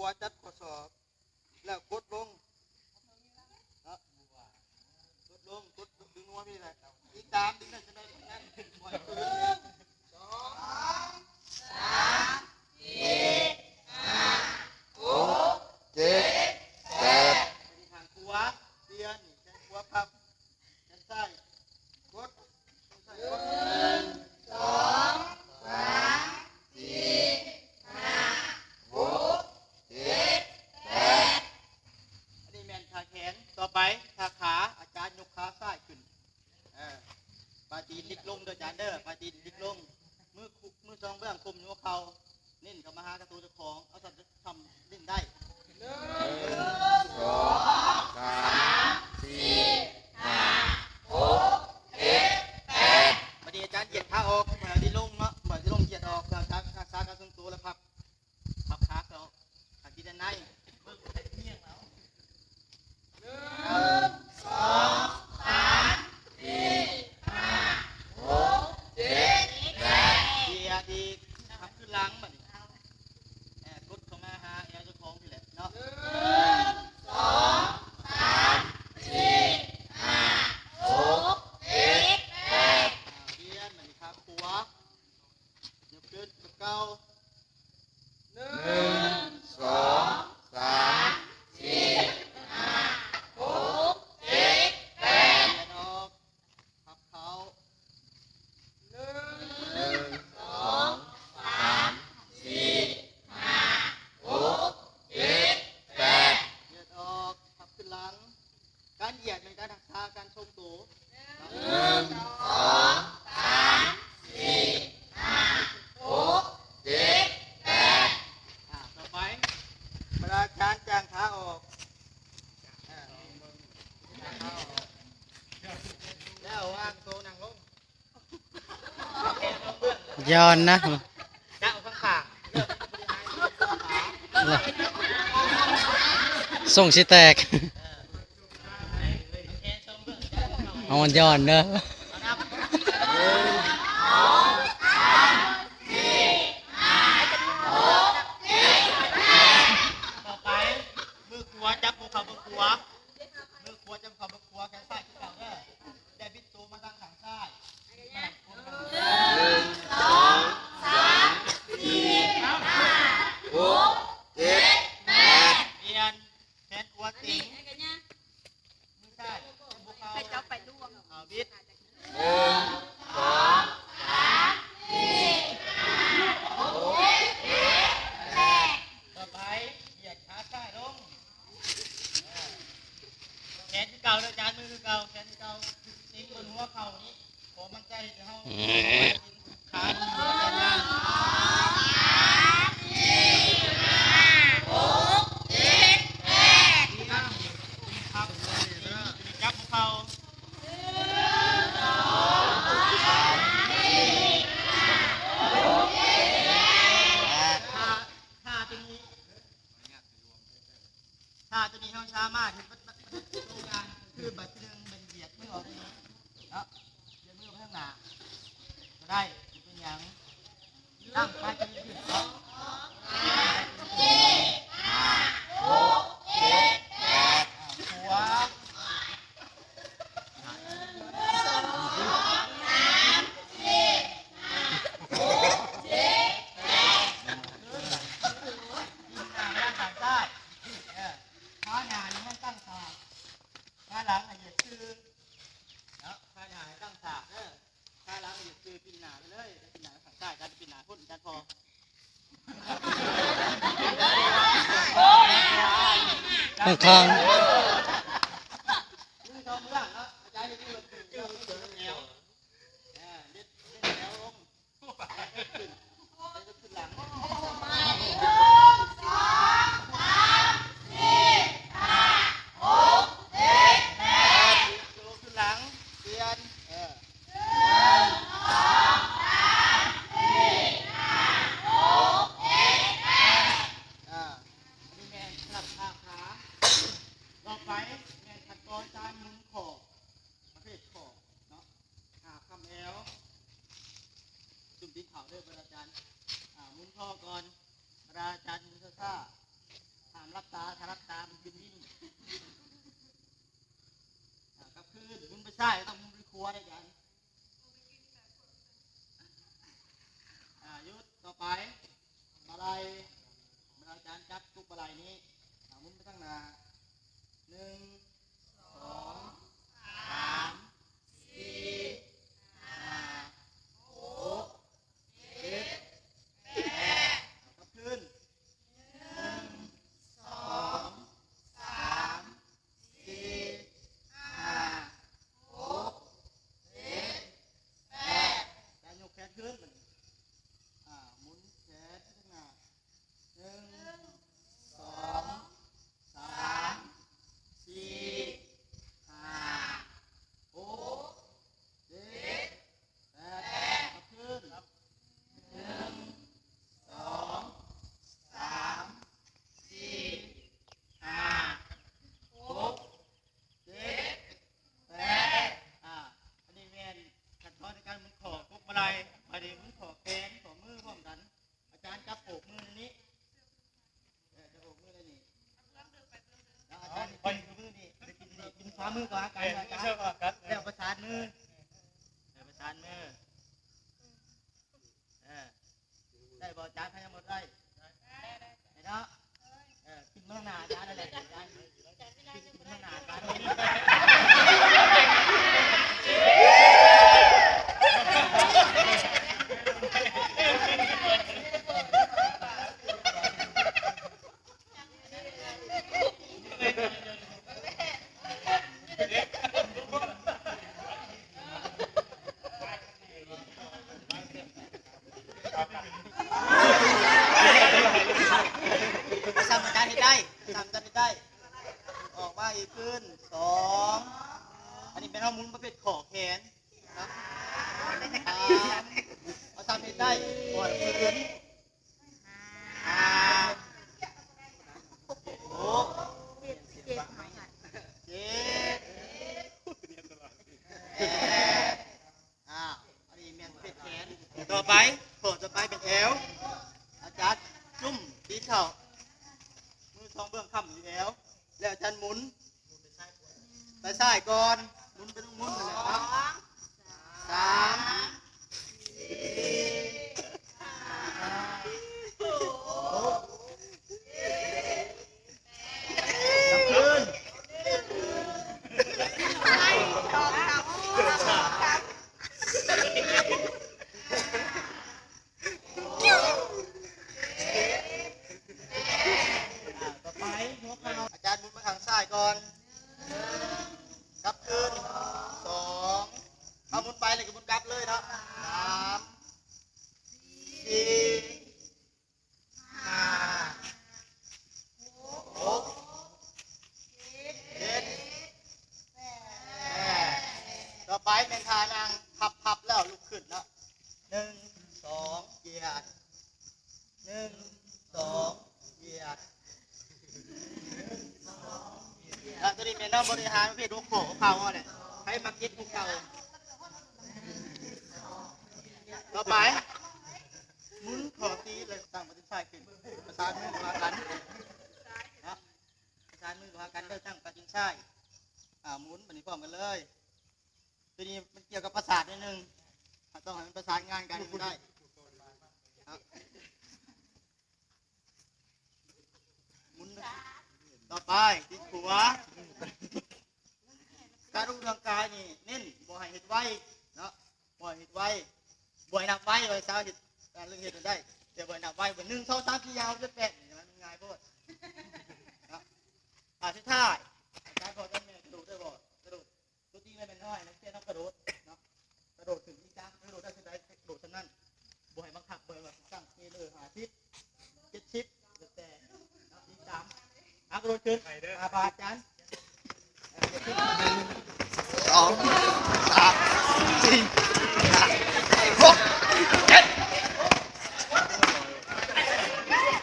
ວາຈັບຂໍ້ສອບ ແລ້ວກົດລົງເນາະ ກົດລົງ ກົດດຶງຫົວນີ້ແຫຼະ ອີກສາມ ດຶງໄດ້ ຈະໄດ້ນັ້ນ ປອຍຄືນ ສອງ ສາມ ສີ່ ຫ້າ ຫົກ ເຈັດ ແປດ ທາງຂວາ ປ່ຽນ ແຂນຂວາພັບ ແຂນຊ້າຍກົດ ແຂນຊ້າຍກົດ ໜຶ່ງ ສອງ ສາມ ສີ່ ຫ້າ ຫົກ ເຈັດ ແປດ ອັນນີ້ແມ່ນທ່າແຂນ. ຕໍ່ໄປທ່າຂາ ອາຈານຍົກຂາຊ້າຍຂຶ້ນ ເອີ ປາຍຕີນດິກລົງເດີອາຈານເດີ ປາຍຕີນດິກລົງ ມື ມືສອງເບື້ອງກຸມຢູ່ຫົວເຂົ່າ ເນັ້ນເຂົ້າມາຫາກະໂຕເຈົ້າຂອງ ເອົາສ່ຳ ສ່ຳເນັ້ນໄດ້ ໜຶ່ງ ສອງ ສາມ ສີ່ ຫ້າ ຫົກ ເຈັດ ແປດ ບາດນີ້ອາຈານຢຽດຂາອອກ ເມື່ອທີ່ລົງເນາະ ເມື່ອທີ່ລົງຢຽດອອກ ເພື່ອຮັກສາການຊົງໂຕ ແລະພັບ ພັບຂາເຂົ້າ ຂາທີ່ດ້ານໃນ ເບິ່ງໃສ່ເມຍງເອົາ ໜຶ່ງ ສອງ ສາມ ສີ່ ຫ້າ ຫົກ ເຈັດ ແປດ ຢຽດອີກ ພັບຄືນຫຼັງບາດນີ້ ເອີ ກົດເຂົ້າມາຫາແອວເຈົ້າຂອງພີ້ແຫຼະເນາະ ໜຶ່ງ ສອງ ສາມ ສີ່ ຫ້າ ຫົກ ເຈັດ ແປດ ອ່າ ປ່ຽນບາດນີ້ ຂາຂວາ ຍົກຂຶ້ນຄືເກົ່າ ໜຶ່ງ ສອງ ສາມ ສີ່ ຫ້າ ຫົກ ເຈັດ ແປດ ຢຽດອອກ ພັບເຂົ້າ ໜຶ່ງ ໜຶ່ງ ສອງ ສາມ ສີ່ ຫ້າ ຫົກ ເຈັດ ແປດ ຢຽດອອກ ພັບຂຶ້ນຫຼັງ ການຢຽດແມ່ນການຮັກສາການຊົງໂຕ ໜຶ່ງ ສອງ ສາມ ສີ່ ຫ້າ ຫົກ ເຈັດ ແປດ ອ່າ ຕໍ່ໄປ ເວລາອາຈານຈ້າງຂາອອກ ອ່າ ແລ້ວວາງໂຕນັ່ງລົງ ຢ້ອນນະ ຈະເອົາຂ້າງຂ້າງ ສົ່ງຊິແຕກ ເອົາມັນຍ້ອນເດີ ຕໍ່ໄປ ມືຂວາຈັບຫົວເຂົ່າເບື້ອງຂວາ ມືຂວາຈັບເຂົ່າເບື້ອງຂວາ ແຂນຊ້າຍຄືເກົ່າເດີ ແລະບິດໂຕມາທາງຂ້າງຊ້າຍ ໜຶ່ງ ສອງ ສາມ ສີ່ ຫ້າ ຫົກ ເຈັດ ແປດ ປ່ຽນ ແຂນຂວາຕິງ ມືຊ້າຍຈັບຫົວເຂົ່າ ເຂົາເຈົ້າໄປລວມ ເອົາບິດ ໜຶ່ງ ສອງ ສາມ ສີ່ ຫ້າ ຫົກ ເຈັດ ແປດ ຕໍ່ໄປ ຢຽດຂາຊ້າຍລົງ ເອີ ແຂນຄືເກົ່າເດີອາຈານ ມືຄືເກົ່າ ແຂນຄືເກົ່າ ຕິງບົນຫົວເຂົ່ານີ້ ຂໍໝັ້ນໃຈໃຫ້ເຮົາ ຂາດີ ຈັບຫົວເຂົ່າ ທ່າ ທ່າຕົວນີ້ ຖ້າຕົວນີ້ເຮົາສາມາດເຮັດບັດ ບັດ ບັດໂຄງການ ຄືບັດທີໜຶ່ງ ບັດຢຽດມືອອກເນາະ ຢຽດມືໄປທາງໜ້າກໍໄດ້ ບໍ່ເປັນຫຍັງ ຕັ້ງປາຍຕີນຂຶ້ນເນາະ ຫ້າ ຫົກ ເຈັດ ແປດ ອ່າ ຂວາ ຂາໜ້າໃຫ້ມັນຕັ້ງສາກ ຂາຫຼັງໃຫ້ຢຽດຊື່ເນາະ ຂາໜ້າໃຫ້ຕັ້ງສາກເດີ ຂາຫຼັງໃຫ້ຢຽດຊື່ ປິ່ນໜ້າໄປເລີຍ ປິ່ນໜ້າຂ້າງຊ້າຍ ຈານປິ່ນໜ້າພຸ້ນ ຈານພໍ ຂ້າງ ມືສອງເບື້ອງເນາະ ອາຈານໃຫ້ມືແນວ ເອີ ເດັດ ເດັດແນວລົງ ອ່າ ອັນນີ້ແມ່ນສະຫຼັບຂ້າງຂາ. ມືກໍຫາກັນ ເອີ ເຈົ້າກໍຫາກັນ ແລ້ວປະສານມື ເອີ ປະສານມື ເອີ ໄດ້ບໍ່? ຈານໃຜຍັງບໍ່ໄດ້? ໄດ້ເນາະ ເອີ ຂຶ້ນມາໜ້າຈານນັ້ນແຫຼະ ຈານ ຂຶ້ນມາໜ້າຈານ ຊ້ຳອາຈານເຮັດໄດ້ ຊ້ຳອາຈານເຮັດໄດ້ ອອກມາອີກຄືນ ສອງ ອັນນີ້ແມ່ນເຮົາໝູນປະເພດຂໍ້ແຂນເນາະ ສາມ ເອົາຊ້ຳເຮັດໄດ້ ກ່ອນຄືນ ຫ້າ ຫົກ ເຈັດ ເຈັດ ແປດ ອ້າວ ອັນນີ້ແມ່ນເປັນແຂນ ຕໍ່ໄປ ຂໍ້ຕໍ່ໄປເປັນແອວ ອາຈານຈຸ້ມຕີນເຂົ້າ ມືສອງເບື້ອງຄ້ຳຢູ່ແອວ ແລ້ວອາຈານໝູນ ໄປຊ້າຍກ່ອນ ໝູນໄປທາງໝູນນັ້ນແຫຼະເນາະ ສາມ ສີ່ ຫ້າ ຫົກ ເຈັດ ແປດ ຕໍ່ໄປຫົວເຂົ່າ ອາຈານໝູນມາຂ້າງຊ້າຍກ່ອນ ກັບຄືນ ສອງ ເອົາໝູນໄປແລ້ວກໍໝູນກັບເລີຍເນາະ ສາມ ສີ່ ຫ້າ ຫົກ ເຈັດ ແປດ ຕໍ່ໄປແມ່ນທ່ານັ່ງພັບໆ ແລ້ວລຸກຂຶ້ນເນາະ ໜຶ່ງ ສອງ ຢຽດ ໜຶ່ງ ສອງ ຢຽດ ແລ້ວຕົວນີ້ແມ່ນເຮົາບໍລິຫານປະເພດຫົວຂໍ້ເຂົ່າຫັ້ນແຫຼະ ໃຜມັກເຈັບຫົວເຂົ່າ ຕໍ່ໄປ ໝູນຂໍ້ຕີນ ແລ້ວຕັ້ງປະຕິນຊ້າຍຂຶ້ນ ປະສານມືເຂົ້າຫາກັນເນາະ ປະສານມືເຂົ້າຫາກັນ ແລ້ວຕັ້ງປະຕິນຊ້າຍ ອາ ໝູນບາດນີ້ພ້ອມກັນເລີຍ ຕົວນີ້ມັນກ່ຽວກັບປະສາດໜ້ອຍໜຶ່ງ ເຮົາຕ້ອງໃຫ້ມັນປະສານງານກັນໃຫ້ມັນໄດ້ ໝູນ ຕໍ່ໄປຕີນຂວາ ການອອກກຳລັງກາຍນີ້ເນັ້ນບໍ່ໃຫ້ເຮັດໄວເນາະ ບໍ່ໃຫ້ເຮັດໄວ ບໍ່ໃຫ້ນັບໄວ ວ່າຊາວເຮັດ ການເລື່ອງເຮັດໄດ້ ແຕ່ບໍ່ໃຫ້ນັບໄວ ໜຶ່ງ ສອງ ສາມ ສີ່ ຫ້າ ຫົກ ເຈັດ ແປດ ນີ້ມັນງ່າຍໂພດເນາະ ອ່າ ສຸດທ້າຍ ອາຈານພໍ່ອາຈານແມ່ກະໂດດໄດ້ບໍ່? ກະໂດດ ຕົວຈິງແລ້ວແມ່ນເຮົາໃຫ້ນັກຮຽນເຮົາກະໂດດເນາະ ກະໂດດຂຶ້ນອີກສາມ ກະໂດດໄດ້ສ່ຳໃດກະໂດດສ່ຳນັ້ນ ບໍ່ໃຫ້ບັງຄັບ ບໍ່ໃຫ້ວ່າຊິຕັ້ງເກເລີ ຫ້າສິບ ເຈັດສິບ ແລ້ວແຕ່ເນາະ ອີກສາມ ອ່າ ກະໂດດຂຶ້ນ ອ່າ ບາດຈານ